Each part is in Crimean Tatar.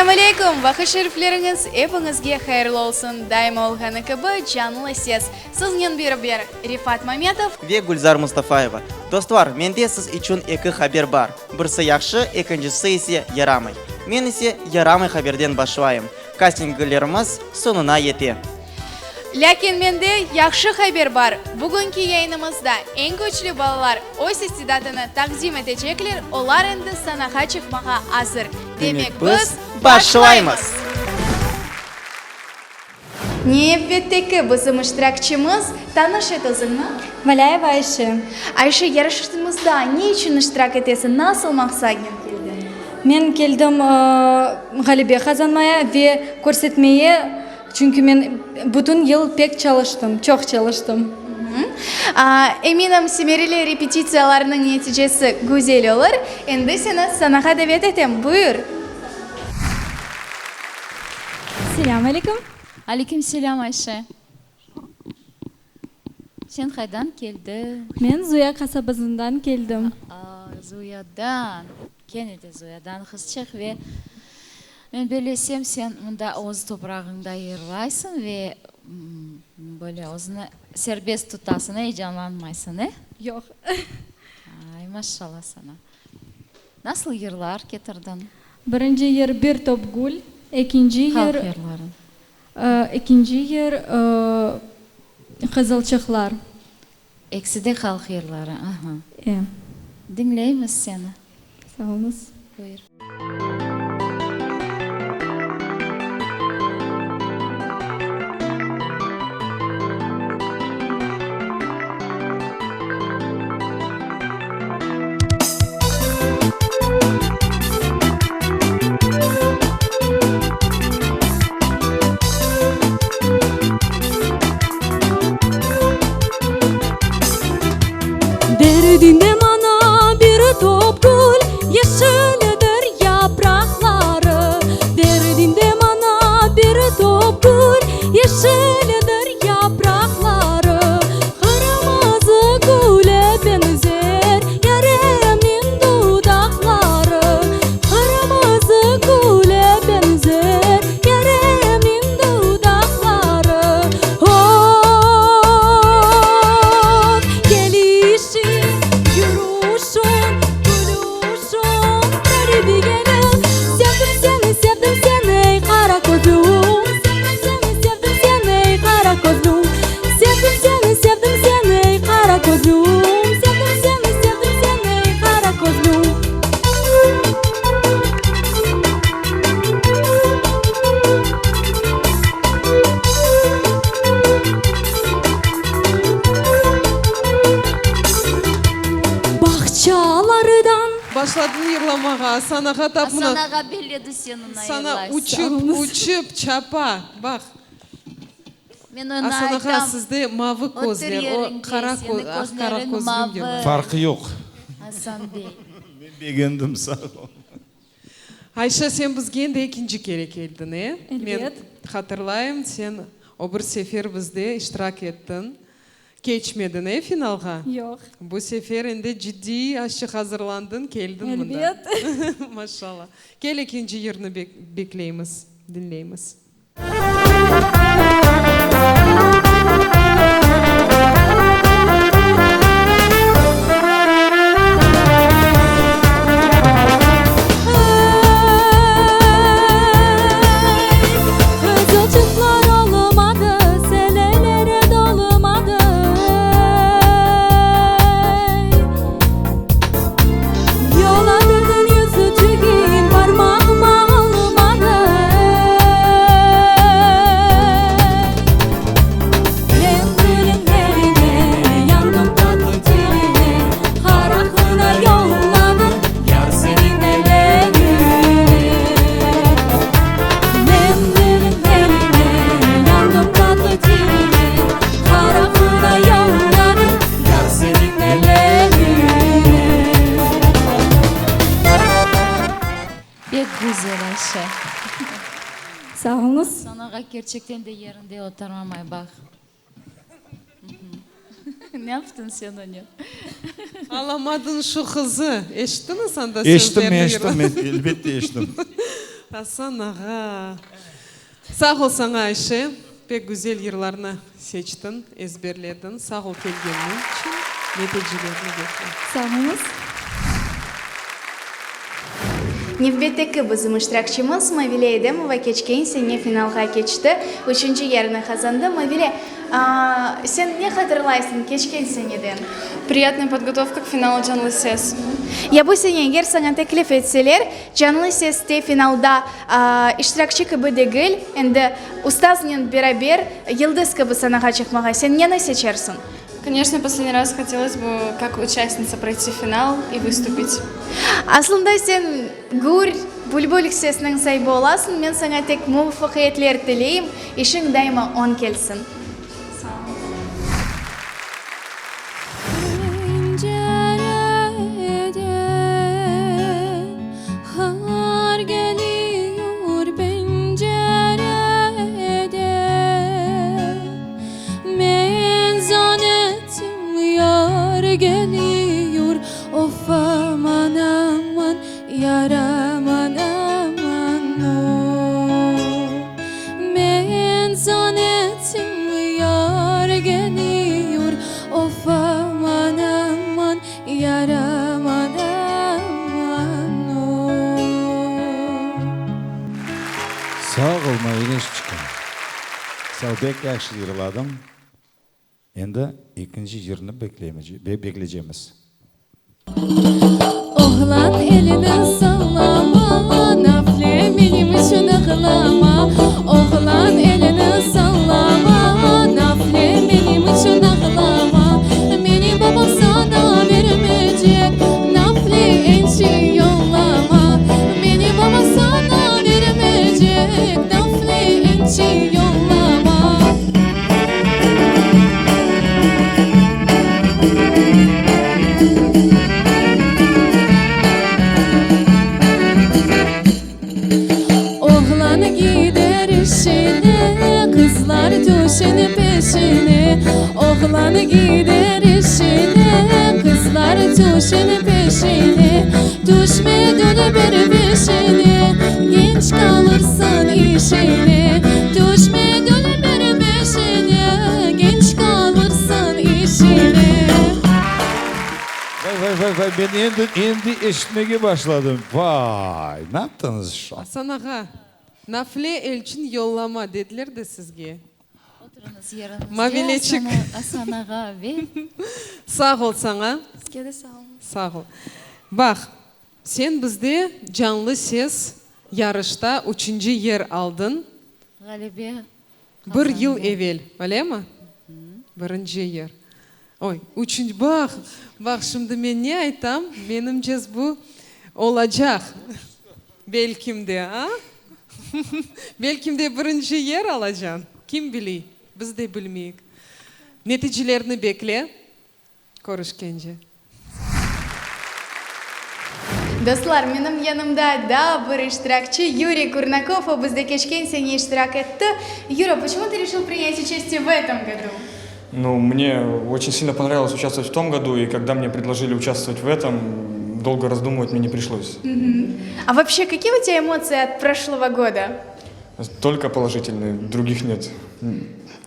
Selâm aleyküm! Vaqıt şerifleriñiz epiñizge hayırlı olsun! Daima olğanı kibi, Canlı Ses siznen beraber Refat Mametov. Ve Gülzar Mustafayeva. Dostlar, mende siz içün eki haber bar. Birisi yahşı, ekincisi ise yaramay. Men ise yaramay haberden başlayım. Kastinglerimiz soñuna yete. Lâkin mende yahşı haber bar, bugünki yayınımızda eñ küçlü balalar öz istidatını taqdim etecekler, olar endi sanağa çıqmağa azır. Demek, biz başlaymız! Nevbetteki bizim iştirakçimiz, tanış et özüñni. Valâyeva Ayşe. Ayşe, yarışımızda ne içün iştirak etesiñ, nasıl maqsadnen keldiñ? Men keldim ğalebe qazanmaya ve körsetmeye, çünki men bütün yıl pek çalıştım, çoq çalıştım. Eminim, semereli repetitsiyalarnıñ neticesi güzel olur. Endi seni sanağa davet etem, buyur! Selâm aleyküm! Aleyküm selâm, Ayşe. Sen qaydan keldiñ? Men Zuya qasabasından keldim. A, Zuyadan! Kene de Zuyadan qızçıq ve men bellesem, sen mında öz toprağıñda yırlaysıñ ve böyle özüni serbest tutasıñ, eyecanlanmaysıñ, e? Yoq. Ay, maşallah sana. Nasıl yırlar ketirdiñ? Birinci yır Bir top gül, ekinci yır. Halq yırları. Ekinci yır Qızılçıqlar. Ekisi de halq yırları, aha. E. Diñleymiz seni. Sağ oluñız. Buyur. Berdiñ de maña bir top gül, Yeşildir yapraqları. Berdiñ de maña bir top gül, Yeşildir yapraqları. Qırmızı güle beñzer Yaremniñ dudaqları. Qırmızı güle beñzer Yaremniñ dudaqları. Oh, kelişiñ, yürüşiñ, külüşiñ, ğaribiyelim. Sevdim seni, sevdim seni, ey qara közlüm. Sevdim seni, sevdim seni, ey qara közlüm. Sevdim seni, sevdim seni, ey qara közlüm. Sevdim seni, sevdim seni, ey qara közlüm. Bağçalardan. Başladıñ yırlamağa, Asan ağa tap mına. Asan ağa belledi seni Sana uçıp, uçıp çapa, baq. Men oña Asan ağa, aytam, sizde mavı otur közler, o yeriñde, qara seniñ aq qara közleriñ közlüm mavı. yırlay. Farqı yoq. Asan bey. Men begendim, sağ ol. Ayşe, sen bizge endi ekinci kere keldiñ, e? Elbet. Men hatırlayım, sen o bir sefer bizde iştirak ettiñ. Keçmediñ, e, finalğa? Yoq. Bu sefer endi ciddiy azçıq azırlandıñ, keldiñ mında. Elbet. Maşallah. Kel, ekinci yırnı bekleymiz, diñleymiz. Qızılçıqlar olmadı, selelere dolmadı, ey. Yoladığın yüzüçigin parmağıma olmadı, ey. Men gülüñ eline, yandım tatlı tiline, Qaraqına yolladım yar seniñ ellerine. Men gülüñ eline, yandım tatlı tiline, Qaraqına yolladım yar seniñ ellerine. Pek güzel, Ayşe. Sağ oluñız. Asan ağa kerçekten de yerinde oturamay, baq. Ne yaptın sen onen? Alamadın şu qızı. Eşittiñiz anda Eşittim, sözlerini? eşittim, men elbette eşittim. Asan ağa! Sağ ol saña, Ayşe, pek güzel yırlarnı seçtiñ, ezberlediñ. Sağ ol kelgeniñ içün. Neticelerni bekle. Sağ oluñız. Nevbetteki bizim iştirakçimiz Mavile Edemova keçken sene finalğa keçti, üçünci yerni qazandı. Mavile, sen ne hatırlaysıñ keçken seneden? Priyatnaya podgotovka k finalu Canlı ses. Ya bu sene eger saña teklif etseler, Canlı seste finalda iştirakçi kibi degil, endi ustaznen beraber yıldız kibi sanağa çıqmağa, sen neni seçersiñ? Koneçno, posledniy raz hotelos bı kak uçastnitsa proyti final i vıstupit. Aslında sen gür, bülbül sesniñ saibi olasıñ, men saña tek muvafaqiyetler tileyim, işiñ daima oñ kelsin. Sağ ol. Pencereden qar geliyor, pencereden. Men zan ettim, yar geliyor, Of, aman, aman, yar aman, aman, o. Men zan ettim, yar geliyor, Of, aman, aman, yar aman, aman, o. Sağ ol, Maileşçika. Sağ ol, bek yahşı yırladıñ. Endi ekinci yırnı bekleycemiz. Oğlan elini sallama, Nafle menim içün ağlama. Oğlan elini sallama, Nafle menim içün ağlama. Meni babam sana bermeycek, Nafle elçi yollama. Meni babam sana bermeycek, Nafle elçi yollama. Oğlan gider işine, Qızlar tüşen peşine. Oğlan gider işine, Qızlar tüşen peşine. Tüşme dülber peşine, Genç qalırsıñ işine. Tüşme dülber peşine, Genç qalırsıñ işine. Vay, vay, vay, vay, men endi, endi eşitmege başladım. Vay, ne yaptıñız şu? Asan ağa, nafle elçin yollama dediler de sizge. Oturıñız yeriñizde, Mavileçik. Asan ağa ve. Sağ ol saña. Sizge de sağ oluñız. Sağ ol. Baq, sen bizde Canlı ses yarışta üçünci yer aldıñ. Ğalebe Bir yıl evel, öylemi? Birinci yer. Oy, üçünci, baq, baq, şimdi men ne aytam, menimcez bu olacaq, belkim de, a? Belkim de birinci yer alacañ, kim biliy, biz de bilmeyik. Neticelerni bekle, körüşkence. Dostlar, menim yanımda daa bir iştirakçi, Yuriy Kurnakov, o bizde keçken sene iştirak etti. Yura, poçemu ты решил принять участие в этом году? Ну, мне очень сильно понравилось участвовать в том году, и когда мне предложили участвовать в этом, долго раздумывать мне не пришлось. А вообще, какие у тебя эмоции от прошлого года? Только положительные, других нет.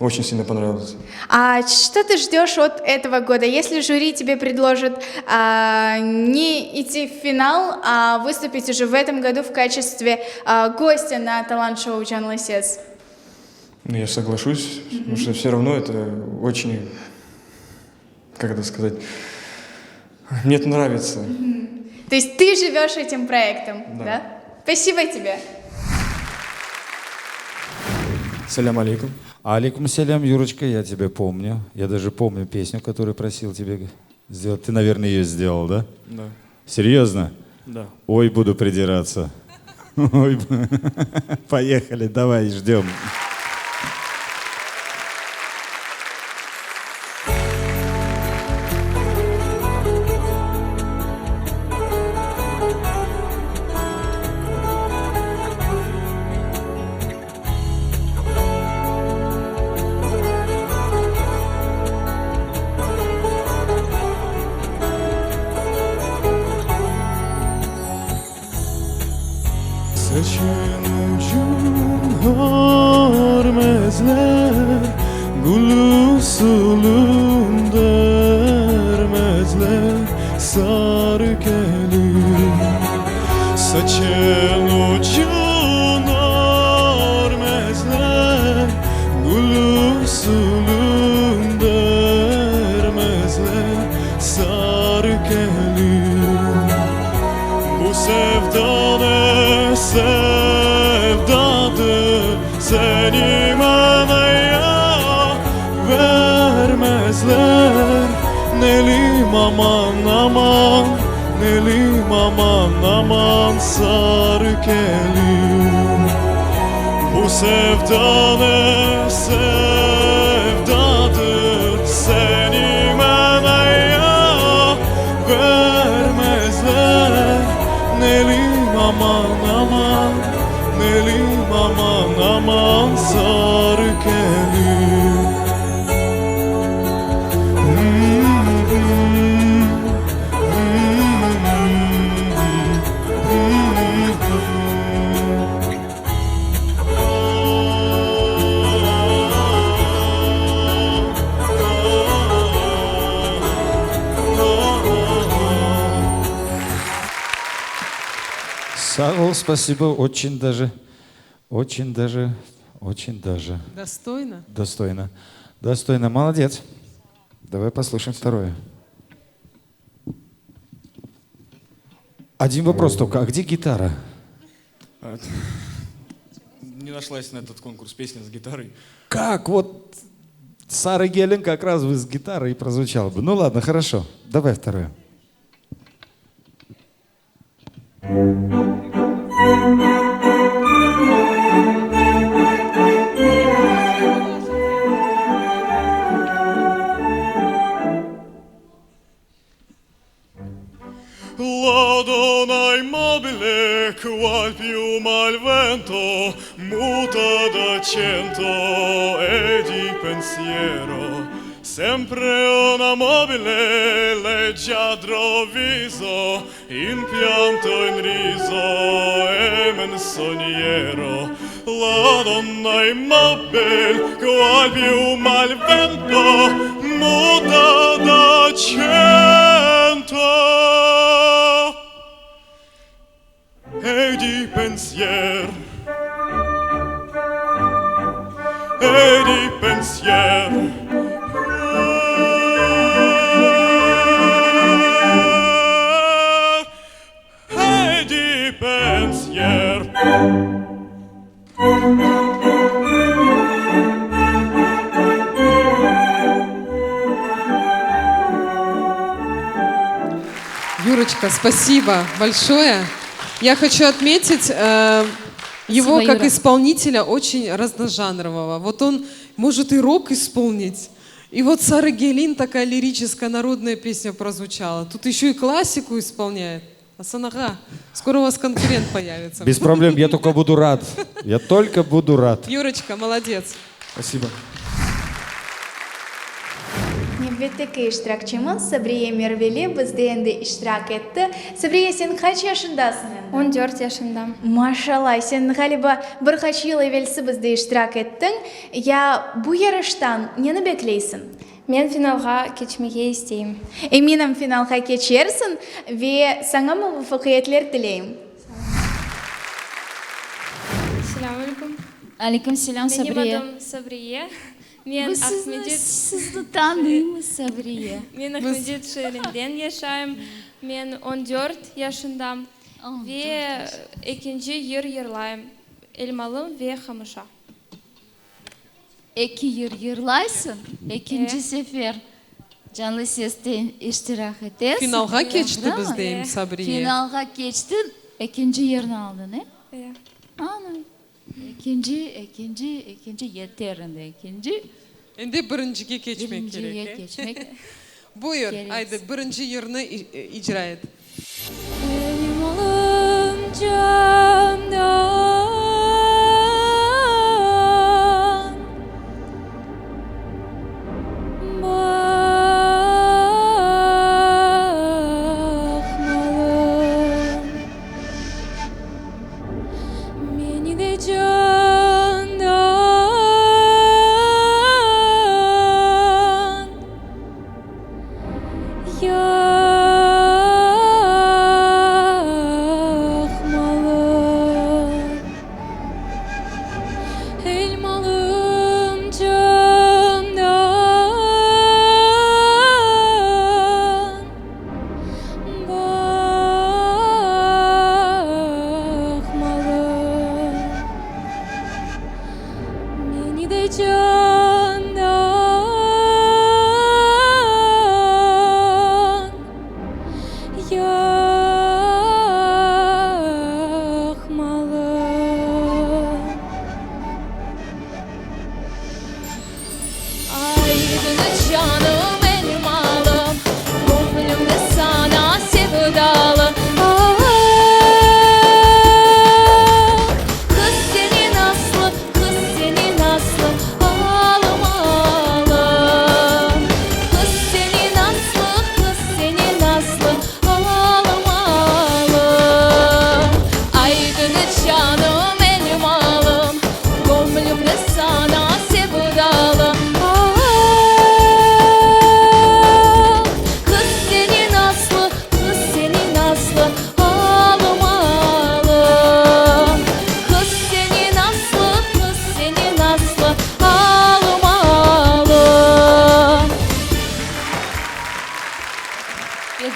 Очень сильно понравилось. А что ты ждешь от этого года? Если жюри тебе предложит а, не идти в финал, а выступить уже в этом году в качестве а, гостя на талант-шоу Canlı Ses? Ну, я соглашусь, потому что все равно это очень, как это сказать, мне это нравится. То есть ты живешь этим проектом, да? Да. Спасибо тебе. Selâm aleyküm. Aleyküm selâm, Юрочка, я тебя помню. Я даже помню песню, которую просил тебе сделать. Ты, наверное, ее сделал, да? Да. Серьезно? Да. Ой, буду придираться. Ой, поехали, давай, ждем. Saçıñ. Gül usulün bermezler Sarı kelin. Saçın ucun örmezler Gül usulün bermezler Sarı kelin. Bu sevda ne sevdadır, Seni manaya vermezler. Nelim aman aman, Nelim aman aman, Sarı kelin. Bu sevda ne sevdadır, Seni manaya vermezler. Nelim aman aman, Nelim aman aman, Sarı kelin. Sağ ol, спасибо, очень даже, очень даже, очень даже. Достойно? Достойно. Достойно, молодец. Давай послушаем второе. Один вопрос только, а где гитара? А, Не нашлась на этот конкурс песня с гитарой. Как? Вот Sarı Gelin как раз бы с гитарой и прозвучал бы. Ну ладно, хорошо. Давай второе. La donna immobile, qual piuma al vento, muta d'accento e di pensiero. Sempre una mobile, leggiadro viso, in pianto, in riso e menzogniero. La donna immobile, qual piuma al vento, muta d'accento e di pensier. E di pensier. E di pensier. Юрочка, спасибо большое. Я хочу отметить э, его Спасибо, как Юра. исполнителя очень разножанрового. Вот он может и рок исполнить, и вот Sarı Gelin такая лирическая народная песня прозвучала. Тут еще и классику исполняет. Asan ağa, скоро у вас конкурент появится. Без проблем, я только буду рад. Я только буду рад. Юрочка, молодец. Спасибо. Nevbetteki iştirakçimiz Sabriye Merveli bizde endi iştirak etti. Sabriye, sen qaç yaşındasıñ endi? 14 yaşındam. Maşallah, sen, ğaliba, bir qaç yıl evelsi bizde iştirak ettiñ. Ya bu yarıştan neni bekleysiñ? Men finalğa keçmege isteyim. Eminim, finalğa keçersiñ ve saña muvafaqiyetler tileyim. Selâm aleyküm. Aleyküm selâm, Menim Sabriye. adım Sabriye. Men Biz sizni, Aqmescit sizni tanıymız, Sabriye. Men Aqmescit şeerinden yaşayım. Men 14 yaşındam ve ekinci yır yırlayım, Elmalım ve Hamışa. Eki yır yırlaysıñ, ekinci sefer Canlı Seste iştirak etesiñ. Finalğa keçti biz deyim, Sabriye. Finalğa keçtiñ, ekinci yerni aldıñ, e? Ana, ekinci, ekinci, ekinci, yeter endi ekinci. Endi birincige keçmek kerek, e? Birincige keçmek Buyur, kerek. aydı, birinci yırnı icra et. Elmalım candan baqmalı, Meni de candan.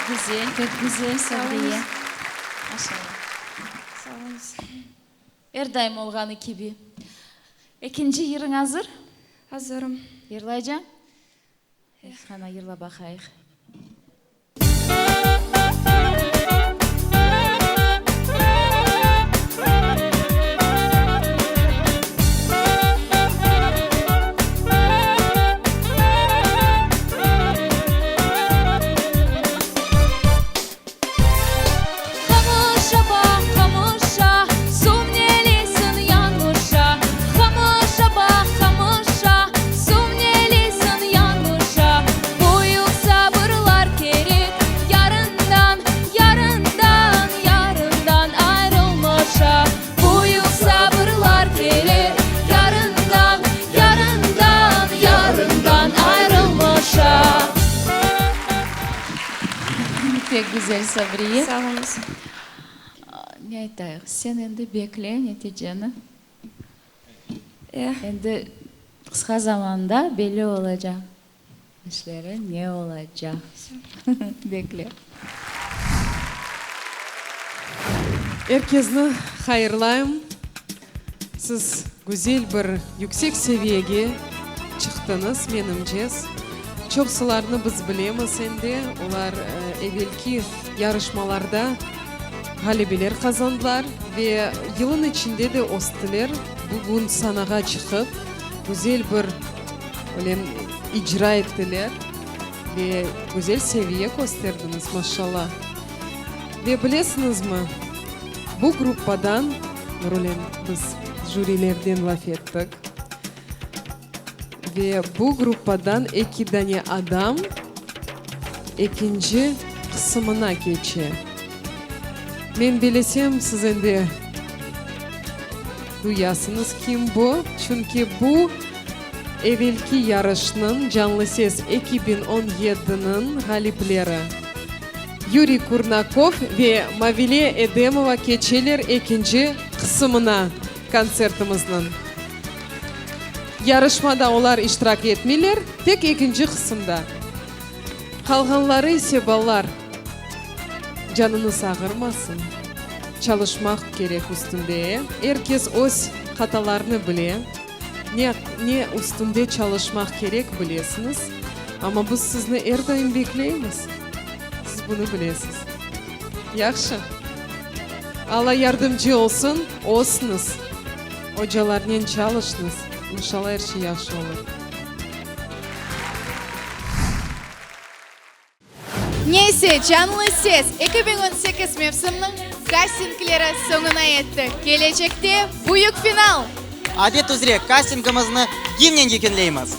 güzel, pek güzel, Sabriye. Maşallah. Sağ oluñız. Er daim olğanı kibi. Ekinci yırıñ azır? Azırım. Yırlaycañ? Qana, yırla baqayıq. Qamışa baq, qamışa, suv neleysiñ yanmışa. Qamışa baq, qamışa, suv neleysiñ yanmışa. Büyük sabırlar kerek, yarından, yarından, yarından ayrılmışa. Büyük sabırlar kerek, yarından, yarından, yarından ayrılmışa. Pek güzel, Sabriye. Sağ oluñız. Ne aytayıq, sen endi bekle neticeni. E. Endi qısqa zamanda belli olacaq işleri ne olacaq. Bekle. Er kezni hayırlayım. Siz güzel bir yüksek seviyege çıqtıñız, menimce. Çoqsularnı biz bilemiz endi, olar evelki yarışmalarda ğalebeler qazandılar ve yılın içinde de östiler. Bugün sanağa çıqıp, güzel bir, öyle, icra ettiler ve güzel seviye kösterdiñiz, maşallah. Ve bilesiñizmi, bu gruppadan, Nurulen, biz jürilerden laf ettik, ve bu gruppadan eki dane adam ekinci qısımına keçe. Men bilesem, siz endi duyasıñız kim bu, çünki bu evelki yarışnıñ, Canlı ses 2017-niñ ğalipleri. Yuriy Kurnakov ve Mavile Edemova keçeler ekinci qısımına kontsertimizniñ. Yarışmada olar iştirak etmeyler, tek ekinci qısımda. Qalğanları ise, balalar, canıñız ağırmasın, çalışmaq kerek üstünde, e? Er kes öz hatalarını bile, ne, ne üstünde çalışmaq kerek bilesiñiz. Amma biz sizni er daim bekleymiz, siz bunı bilesiz. Yahşı. Alla yardımcı olsun, ösñiz, ocalarnen çalışñız, inşalla er şey yahşı olur. Neyse, Canlı ses 2018 mevsimniñ kastingleri soñuna yetti. Kelecekte büyük final! Adet üzre kastingimizni gimnen yekünleymiz.